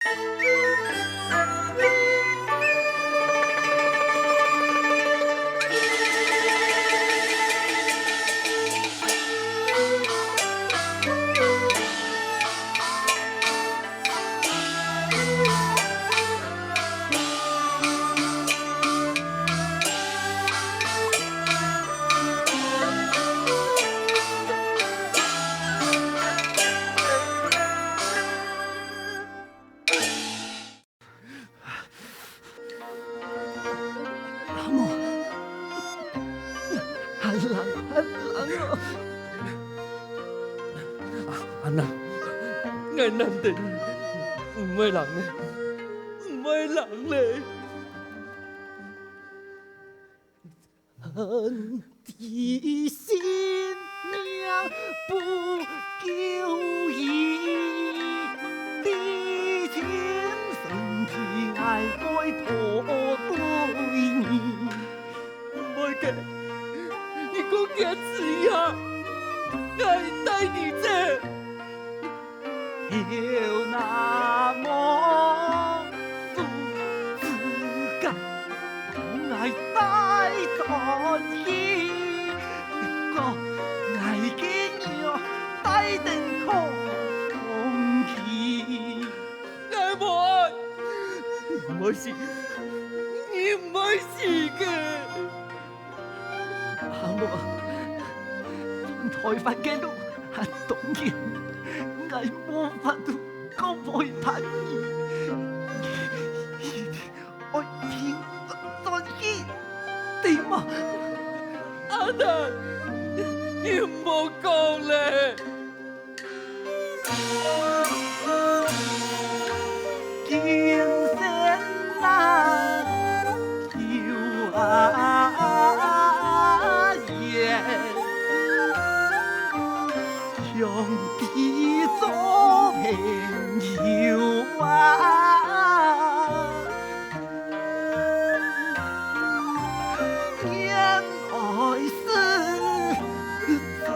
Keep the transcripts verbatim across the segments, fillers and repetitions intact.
阿母，還冷，還冷哦！啊，阿南，𠊎揇等你，毋會冷咧，毋會冷咧。 恨的性命不久矣，你今生平，𠊎會拖累你。毋會个，你過堅持一下，𠊎帶你走。 有那麼多時間，同𠊎帶轉去，不過𠊎个女帶等空氣。𠊎無愛，你毋會死，你毋會死个。 阿母，轉臺灣个路還當遠，𠊎無法度過陪伴你。一定愛平安轉去，對無？阿南，你毋好講咧！ 今生難求啊，兄弟做朋友啊，願來世再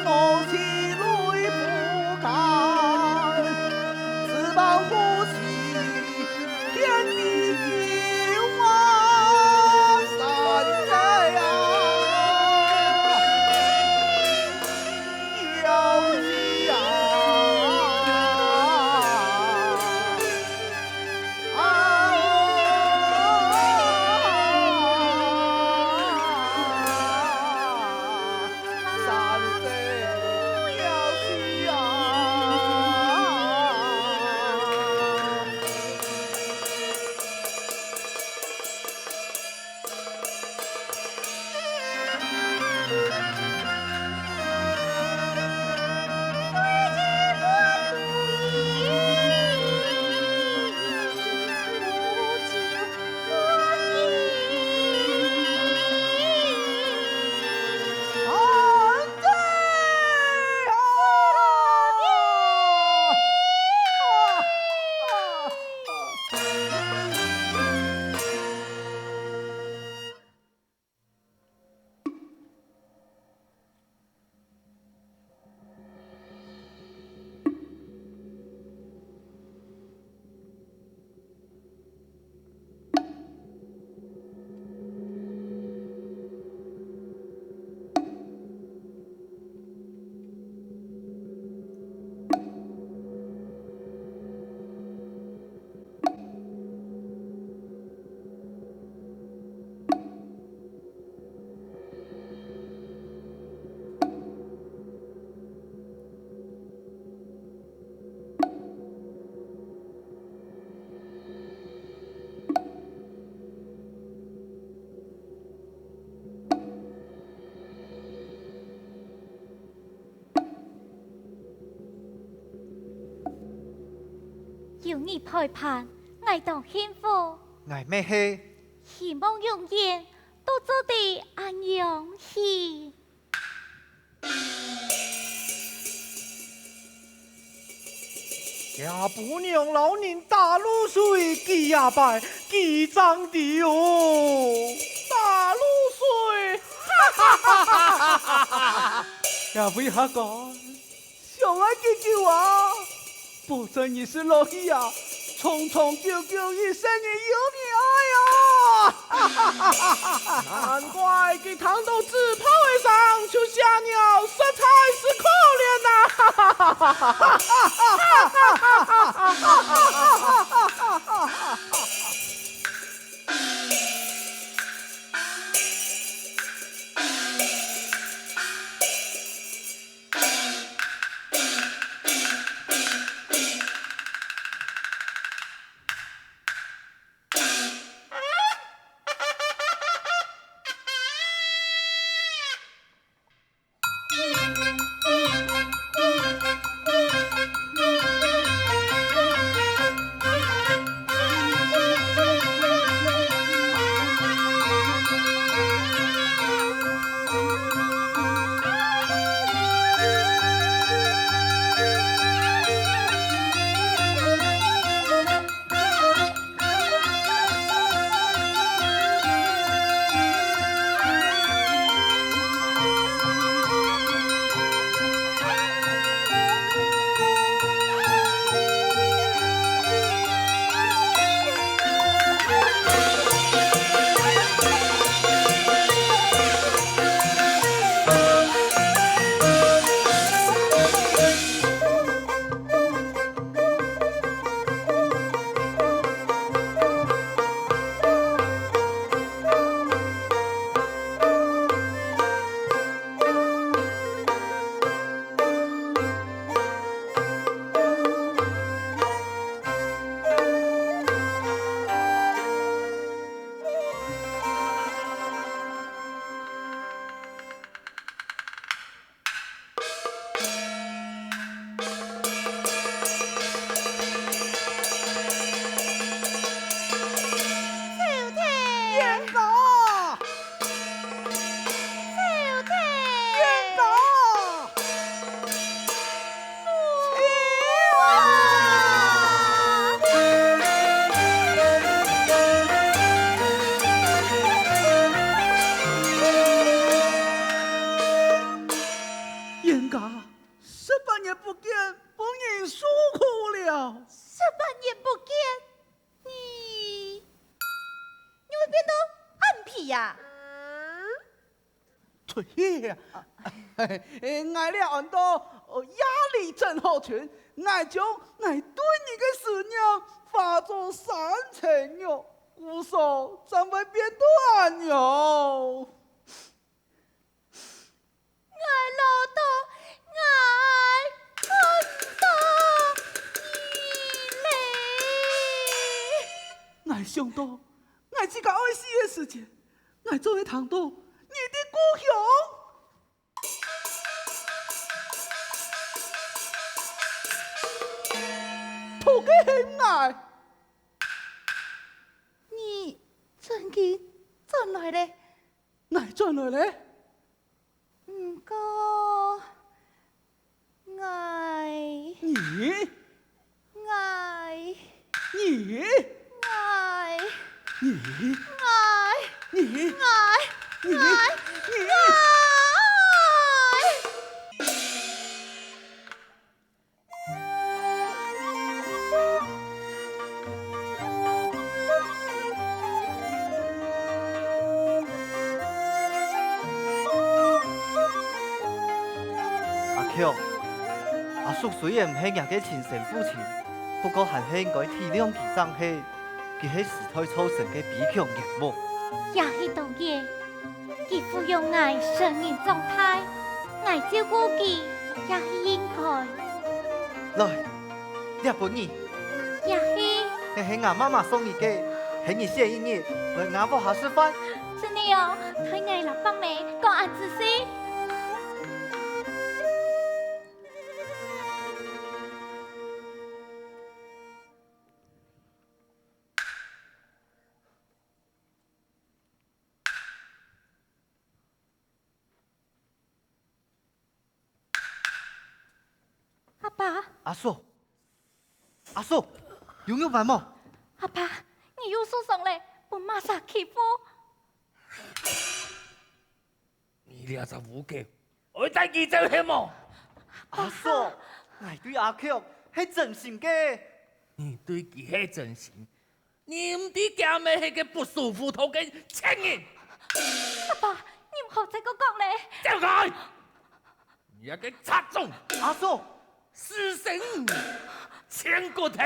我妻泪不干，只望夫妻天地有啊，善哉啊，小妻啊。有你陪伴，𠊎當幸福。𠊎乜係。希望永遠都做得恁樣去。 厥餔娘摎人打泸水，幾下擺，幾正知哦。打泸水？這位客官，想愛幾久啊？保證你識落去啊，長長久久，一生人有你愛啊！難怪佢聽到紙炮个聲就嚇尿，實在係可憐啊！啊，十八年不見，分人受苦了。十八年不見，你，你會變到恁皮呀？對呀，𠊎這安到，呃，夜裡真好尋，𠊎將𠊎對你个思念化做山泉藥，故所正會變到恁樣。 𠊎老到，𠊎看毋到你咧。𠊎想到，𠊎自家愛死个時節，𠊎正會聽到你在故鄉。討个係𠊎。你真經轉來咧？ 𠊎轉來咧。毋過，𠊎，你？𠊎，你？𠊎，你？𠊎，你？𠊎，你？𠊎，你？𠊎。 阿強，阿叔雖然毋係若个親生父親，不過還係應該體諒佢正係。 佢係時代造成个悲劇人物。也係當然，佢撫養𠊎成人長大，𠊎照顧佢也係應該。來，這分你。也係。這係吾媽媽送你个，係你生日，來吾屋下食飯。真个哦，待𠊎摎伯姆講恁仔細。 阿爸。阿叔，阿叔，有仰般無？阿爸，你又受傷咧，分麼儕欺負？ 你這隻烏狗，愛帶佢走係無？阿叔，𠊎對阿強係真心个。你對佢係真心，你毋知厥姆係个不守婦道个賤人。阿爸，你毋好再過講咧。走開！ 你這个賊種！阿叔！死性！賤骨頭！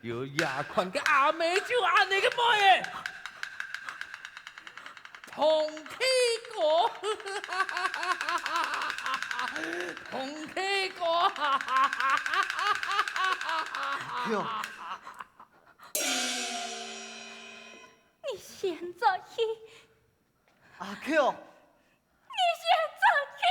有這款个阿姆就恁樣个妹仔！同契哥！同契哥！阿強！你先轉去！阿強！ 你先轉去！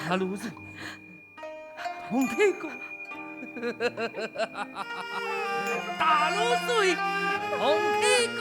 大滷水，紅地瓜。大滷水，紅地瓜。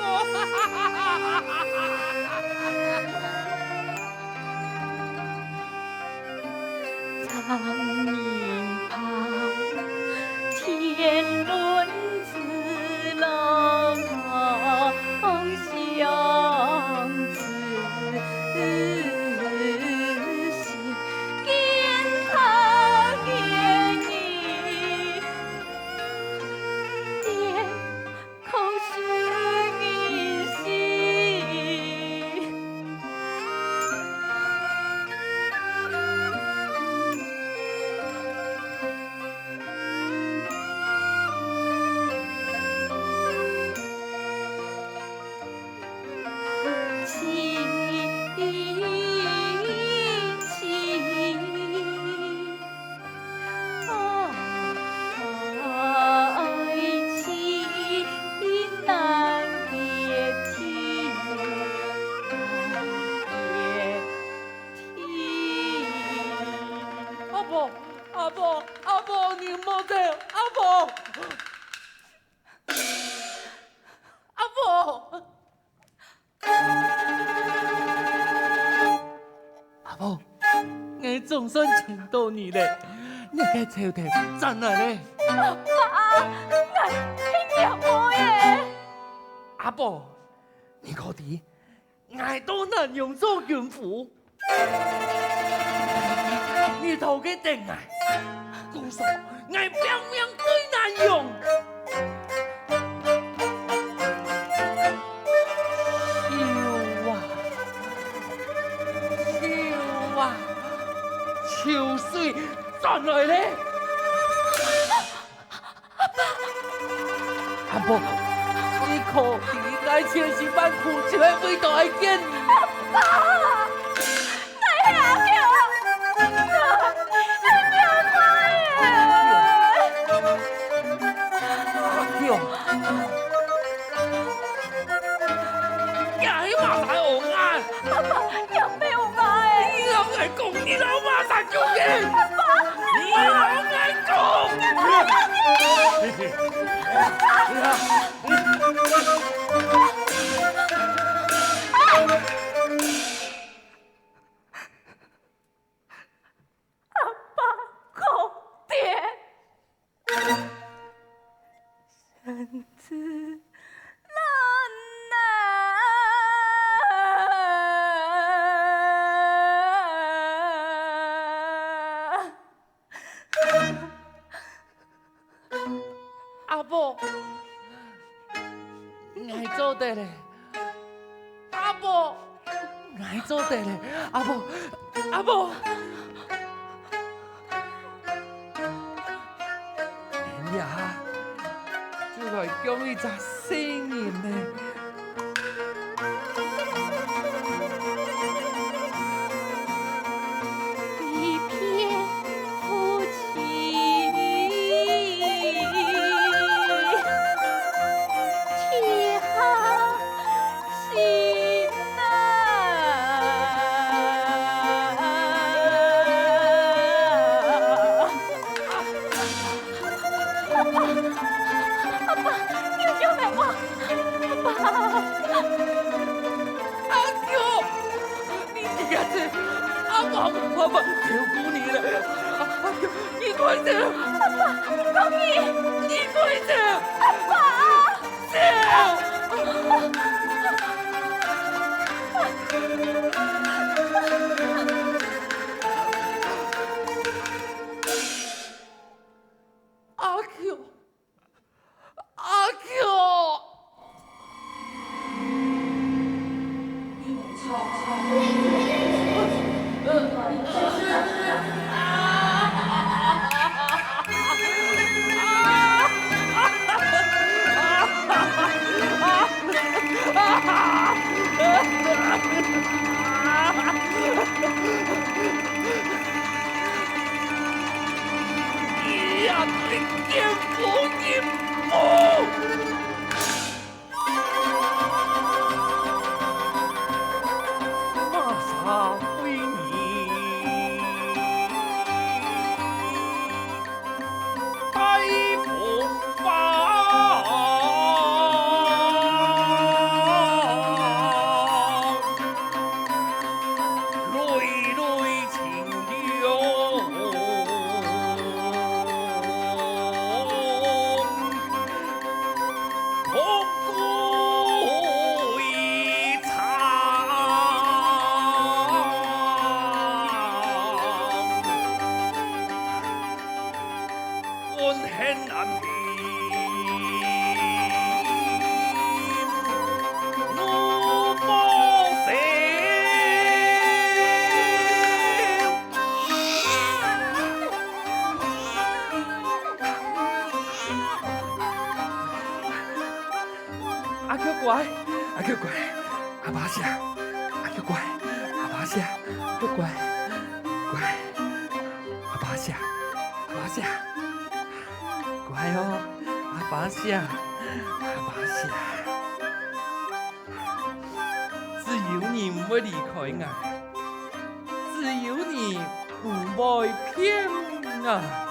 阿婆！阿婆，𠊎總算尋到你咧，你个釦頭轉來咧。阿爸，𠊎一定愛个。阿婆，你可知 𠊎到南陽做軍夫，你討个等𠊎，故所𠊎拚命對南陽。咻啊，咻啊，秋水轉來咧。 阿婆，你可知𠊎千辛萬苦就係為著愛見你。阿爸，𠊎係阿強，𠊎係阿爸耶！阿強，你係麼儕戇仔？阿爸，你毋係戇仔耶！你摎𠊎講，你摎麼儕講个？阿爸，你摎𠊎講！ 阿爸，快點！身子 阿婆，𠊎做得咧。阿婆，𠊎做得咧。阿婆，阿婆。 你啊，就來降一隻細人呢。一片夫妻，天下 心啊！阿爸，阿爸，你救救𠊎！阿爸！阿強，你這下子，阿爸無辦法照顧你了。阿強，你快走！阿爸，你講你，你快走！阿爸！ 阿強，阿強！ 阿強乖，阿強乖，阿爸惜，阿強乖，阿爸惜，阿強乖，乖，阿爸惜，阿爸惜，乖哦，阿爸惜，阿爸惜。 只有你毋會離開𠊎，只有你毋會變𠊎。